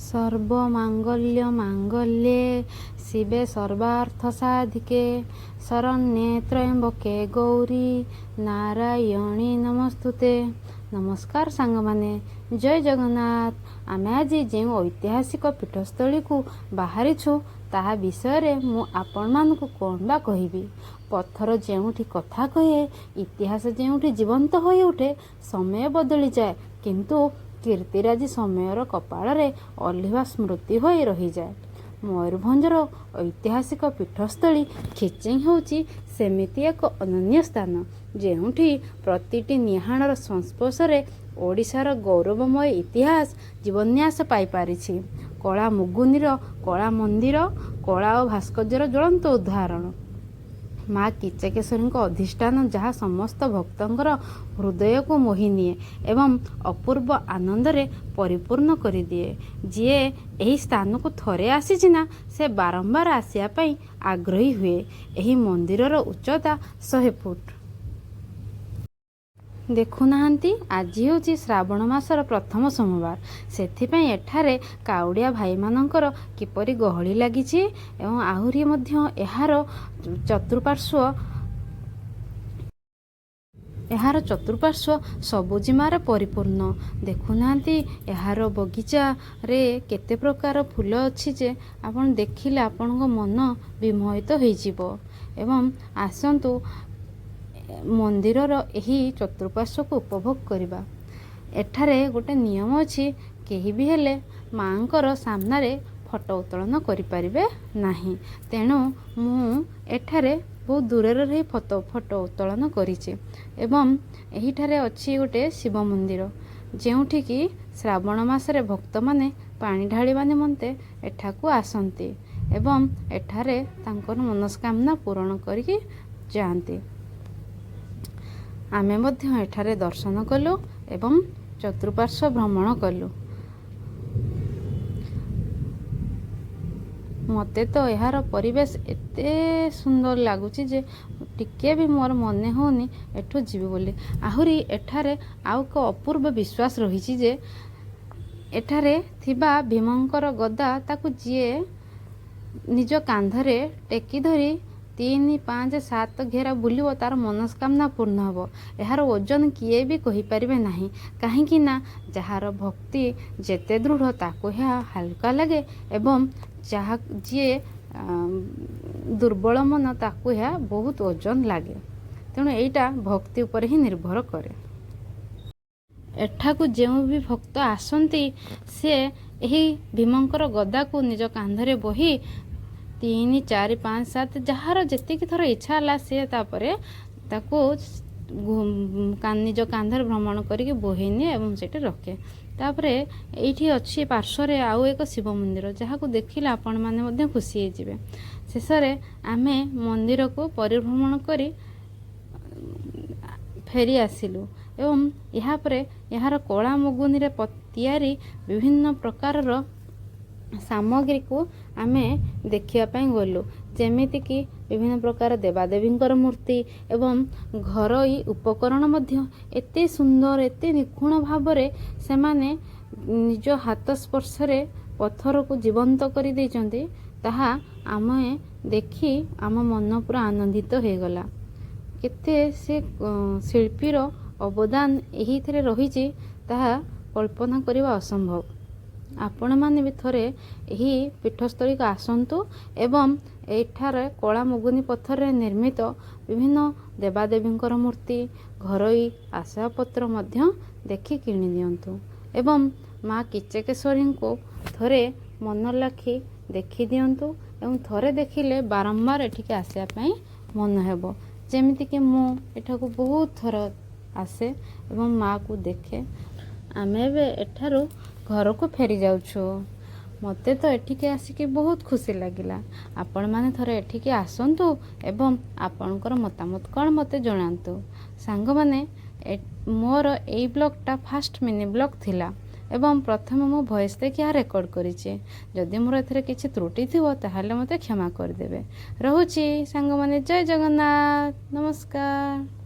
ସର୍ବମାଙ୍ଗଲ୍ୟ ମାଙ୍ଗଲ୍ୟେ ଶିବେ ସର୍ବାର୍ଥ ସାଧିକେ ଶରଣ୍ୟେ ତ୍ରୟମ୍ବକେ ଗୌରୀ ନାରାୟଣୀ ନମସ୍ତୁତେ। ନମସ୍କାର ସାଙ୍ଗମାନେ, ଜୟ ଜଗନ୍ନାଥ। ଆମେ ଆଜି ଯେଉଁ ଐତିହାସିକ ପୀଠସ୍ଥଳୀକୁ ବାହାରିଛୁ, ତାହା ବିଷୟରେ ମୁଁ ଆପଣମାନଙ୍କୁ କ'ଣ ବା କହିବି? ପଥର ଯେଉଁଠି କଥା କହେ, ଇତିହାସ ଯେଉଁଠି ଜୀବନ୍ତ ହୋଇଉଠେ, ସମୟ ବଦଳିଯାଏ, କିନ୍ତୁ କୀର୍ତ୍ତିରାଜି ସମୟର କପାଳରେ ଅଲିଭା ସ୍ମୃତି ହୋଇ ରହିଯାଏ। ମୟୂରଭଞ୍ଜର ଐତିହାସିକ ପୀଠସ୍ଥଳୀ ଖିଚିଂ ହେଉଛି ସେମିତି ଏକ ଅନନ୍ୟ ସ୍ଥାନ, ଯେଉଁଠି ପ୍ରତିଟି ନିହାଣର ସଂସ୍ପର୍ଶରେ ଓଡ଼ିଶାର ଗୌରବମୟ ଇତିହାସ ଜୀବନ୍ୟାସ ପାଇପାରିଛି। କଳା ମୁଗୁନିର କଳା ମନ୍ଦିର କଳା ଓ ଭାସ୍କର୍ଯ୍ୟର ଜ୍ୱଳନ୍ତ ଉଦାହରଣ। ମା କିଚକେଶ୍ୱରୀଙ୍କ ଅଧିଷ୍ଠାନ, ଯାହା ସମସ୍ତ ଭକ୍ତଙ୍କର ହୃଦୟକୁ ମୋହି ନିଏ ଏବଂ ଅପୂର୍ବ ଆନନ୍ଦରେ ପରିପୂର୍ଣ୍ଣ କରିଦିଏ। ଯିଏ ଏହି ସ୍ଥାନକୁ ଥରେ ଆସିଛି ନା, ସେ ବାରମ୍ବାର ଆସିବା ପାଇଁ ଆଗ୍ରହୀ ହୁଏ। ଏହି ମନ୍ଦିରର ଉଚ୍ଚତା 100 ଫୁଟ। ଦେଖୁନାହାନ୍ତି, ଆଜି ହେଉଛି ଶ୍ରାବଣ ମାସର ପ୍ରଥମ ସୋମବାର। ସେଥିପାଇଁ ଏଠାରେ କାଉଡ଼ିଆ ଭାଇମାନଙ୍କର କିପରି ଗହଳି ଲାଗିଛି। ଏବଂ ଆହୁରି ମଧ୍ୟ ଏହାର ଚତୁଃପାର୍ଶ୍ୱ ସବୁଜିମାରେ ପରିପୂର୍ଣ୍ଣ। ଦେଖୁନାହାନ୍ତି, ଏହାର ବଗିଚାରେ କେତେ ପ୍ରକାର ଫୁଲ ଅଛି ଯେ ଆପଣ ଦେଖିଲେ ଆପଣଙ୍କ ମନ ବିମୋହିତ ହୋଇଯିବ। ଏବଂ ଆସନ୍ତୁ, ମନ୍ଦିରର ଏହି ଚତୁଃପାର୍ଶ୍ୱକୁ ଉପଭୋଗ କରିବା। ଏଠାରେ ଗୋଟେ ନିୟମ ଅଛି, କେହି ବି ହେଲେ ମାଆଙ୍କର ସାମ୍ନାରେ ଫଟୋ ଉତ୍ତୋଳନ କରିପାରିବେ ନାହିଁ। ତେଣୁ ମୁଁ ଏଠାରେ ବହୁତ ଦୂରରେ ରହି ଫଟୋ ଉତ୍ତୋଳନ କରିଛି। ଏବଂ ଏହିଠାରେ ଅଛି ଗୋଟେ ଶିବ ମନ୍ଦିର, ଯେଉଁଠିକି ଶ୍ରାବଣ ମାସରେ ଭକ୍ତମାନେ ପାଣି ଢାଳିବା ନିମନ୍ତେ ଏଠାକୁ ଆସନ୍ତି ଏବଂ ଏଠାରେ ତାଙ୍କର ମନସ୍କାମନା ପୂରଣ କରିକି ଯାଆନ୍ତି। ଆମେ ମଧ୍ୟ ଏଠାରେ ଦର୍ଶନ କଲୁ ଏବଂ ଚତୁଃପାର୍ଶ୍ୱ ଭ୍ରମଣ କଲୁ। ମୋତେ ତ ଏହାର ପରିବେଶ ଏତେ ସୁନ୍ଦର ଲାଗୁଛି ଯେ ଟିକେ ବି ମୋର ମନେ ହେଉନି ଏଠୁ ଯିବି ବୋଲି। ଆହୁରି ଏଠାରେ ଆଉ ଏକ ଅପୂର୍ବ ବିଶ୍ୱାସ ରହିଛି ଯେ ଏଠାରେ ଥିବା ଭୀମଙ୍କର ଗଦା, ତାକୁ ଯିଏ ନିଜ କାନ୍ଧରେ ଟେକି ଧରି 3, 5, 7 ଘେରା ବୁଲିବ, ତାର ମନସ୍କାମନା ପୂର୍ଣ୍ଣ ହେବ। ଏହାର ଓଜନ କିଏ ବି କହିପାରିବେ ନାହିଁ, କାହିଁକି ନା ଯାହାର ଭକ୍ତି ଯେତେ ଦୃଢ଼, ତାକୁ ଏହା ହାଲୁକା ଲାଗେ ଏବଂ ଯାହା ଯିଏ ଦୁର୍ବଳ ମନ, ତାକୁ ଏହା ବହୁତ ଓଜନ ଲାଗେ। ତେଣୁ ଏଇଟା ଭକ୍ତି ଉପରେ ହିଁ ନିର୍ଭର କରେ। ଏଠାକୁ ଯେଉଁ ବି ଭକ୍ତ ଆସନ୍ତି, ସିଏ ଏହି ଭୀମଙ୍କର ଗଦାକୁ ନିଜ କାନ୍ଧରେ ବୋହି 3, 4, 5, 7, ଯାହାର ଯେତିକି ଥର ଇଚ୍ଛା ହେଲା, ସିଏ ତାପରେ ତାକୁ ନିଜ କାନ୍ଧରେ ଭ୍ରମଣ କରିକି ବୋହି ନିଏ ଏବଂ ସେଇଠି ରଖେ। ତାପରେ ଏଇଠି ଅଛି ପାର୍ଶ୍ୱରେ ଆଉ ଏକ ଶିବ ମନ୍ଦିର, ଯାହାକୁ ଦେଖିଲେ ଆପଣମାନେ ମଧ୍ୟ ଖୁସି ହେଇଯିବେ। ଶେଷରେ ଆମେ ମନ୍ଦିରକୁ ପରିଭ୍ରମଣ କରି ଫେରି ଆସିଲୁ ଏବଂ ଏହାପରେ ଏହାର କଳା ମୁଗୁନିରେ ତିଆରି ବିଭିନ୍ନ ପ୍ରକାରର ସାମଗ୍ରୀକୁ ଆମେ ଦେଖିବା ପାଇଁ ଗଲୁ, ଯେମିତିକି ବିଭିନ୍ନ ପ୍ରକାର ଦେବାଦେବୀଙ୍କର ମୂର୍ତ୍ତି ଏବଂ ଘରୋଇ ଉପକରଣ ମଧ୍ୟ। ଏତେ ସୁନ୍ଦର, ଏତେ ନିଖୁଣ ଭାବରେ ସେମାନେ ନିଜ ହାତ ସ୍ପର୍ଶରେ ପଥରକୁ ଜୀବନ୍ତ କରିଦେଇଛନ୍ତି, ତାହା ଆମେ ଦେଖି ଆମ ମନ ପୁରା ଆନନ୍ଦିତ ହୋଇଗଲା। କେତେ ସେ ଶିଳ୍ପୀର ଅବଦାନ ଏହିଥିରେ ରହିଛି, ତାହା କଳ୍ପନା କରିବା ଅସମ୍ଭବ। ଆପଣମାନେ ବି ଥରେ ଏହି ପୀଠସ୍ଥଳୀକୁ ଆସନ୍ତୁ ଏବଂ ଏଠାରେ କଳା ମୁଗୁନି ପଥରରେ ନିର୍ମିତ ବିଭିନ୍ନ ଦେବାଦେବୀଙ୍କର ମୂର୍ତ୍ତି, ଘରୋଇ ଆସବାବପତ୍ର ମଧ୍ୟ ଦେଖି କିଣି ନିଅନ୍ତୁ ଏବଂ ମା କିଚକେଶ୍ୱରୀଙ୍କୁ ଥରେ ମନ ଲାଖି ଦେଖିଦିଅନ୍ତୁ। ଏବଂ ଥରେ ଦେଖିଲେ ବାରମ୍ବାର ଏଠିକି ଆସିବା ପାଇଁ ମନ ହେବ, ଯେମିତିକି ମୁଁ ଏଠାକୁ ବହୁତ ଥର ଆସେ ଏବଂ ମାଆକୁ ଦେଖେ। ଆମେ ଏବେ ଏଠାରୁ ଘରକୁ ଫେରି ଯାଉଛୁ। ମୋତେ ତ ଏଠିକି ଆସିକି ବହୁତ ଖୁସି ଲାଗିଲା। ଆପଣମାନେ ଥରେ ଏଠିକି ଆସନ୍ତୁ ଏବଂ ଆପଣଙ୍କର ମତାମତ କ'ଣ ମୋତେ ଜଣାନ୍ତୁ। ସାଙ୍ଗମାନେ, ମୋର ଏଇ ବ୍ଲଗ୍ଟା ଫାଷ୍ଟ ମିନି ବ୍ଲଗ୍ ଥିଲା ଏବଂ ପ୍ରଥମେ ମୁଁ ଭଏସ୍ ଦେଇକି ଏହା ରେକର୍ଡ଼ କରିଛି। ଯଦି ମୋର ଏଥିରେ କିଛି ତ୍ରୁଟି ଥିବ, ତାହେଲେ ମୋତେ କ୍ଷମା କରିଦେବେ। ରହୁଛି ସାଙ୍ଗମାନେ, ଜୟ ଜଗନ୍ନାଥ, ନମସ୍କାର।